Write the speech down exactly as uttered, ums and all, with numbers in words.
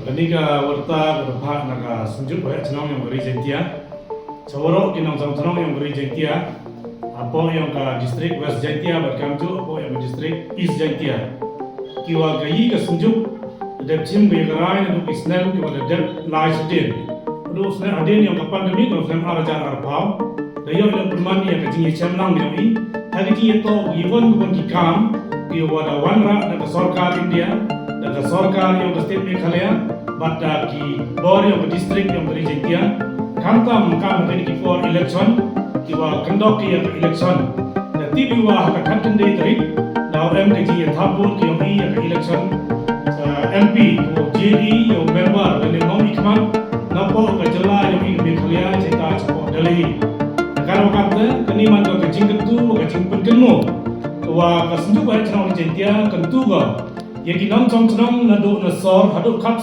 Kane ka warta ka dei pat na ka Synjuk Waheh Chnong yong ka Ri Jaintia. Cha waroh ki nongchong chnong yong ka Ri Jaintia, hapoh yong ka district West Jaintia bad kamjooh hapoh yong ka district East Jaintia, ki wa ka yi ka Synjuk dep chim ka ya ka rai naduh ki snem ki wa da dep lai shadien. Naduh snem hadien yong ka pandemic naduh snem ar hajar arphew, da yoh ïa u pynman ïa ka jingïachem lang yong i ha ka jingïatoh ki wan ki wan ki kam ki wa da wanrah da ka sorkar India, da ka sorkar yong ka state Meghalaya, bad da ki bor yong ka district yong ka Ri Jaintia. Khamtam kam ha kine ki por election, ki wa kyndok ki ya ka election. Da tip i wa ha ka khatkhyndai tarik da em ka jingïathap vote ki yong i ya ka election, uh, M P, u J D, u member, lane nongmihkhmat napoh ka jylla yong i ka Meghalaya, jita chapoh Delhi. Da kata ka daw, kane man ka jingkyntu, ka jingpynkynmaw wa ka Synjuk Waheh Chnong Ri Jaintia, kyntu ka ya ki nongchong chnong naduh na sor haduh khap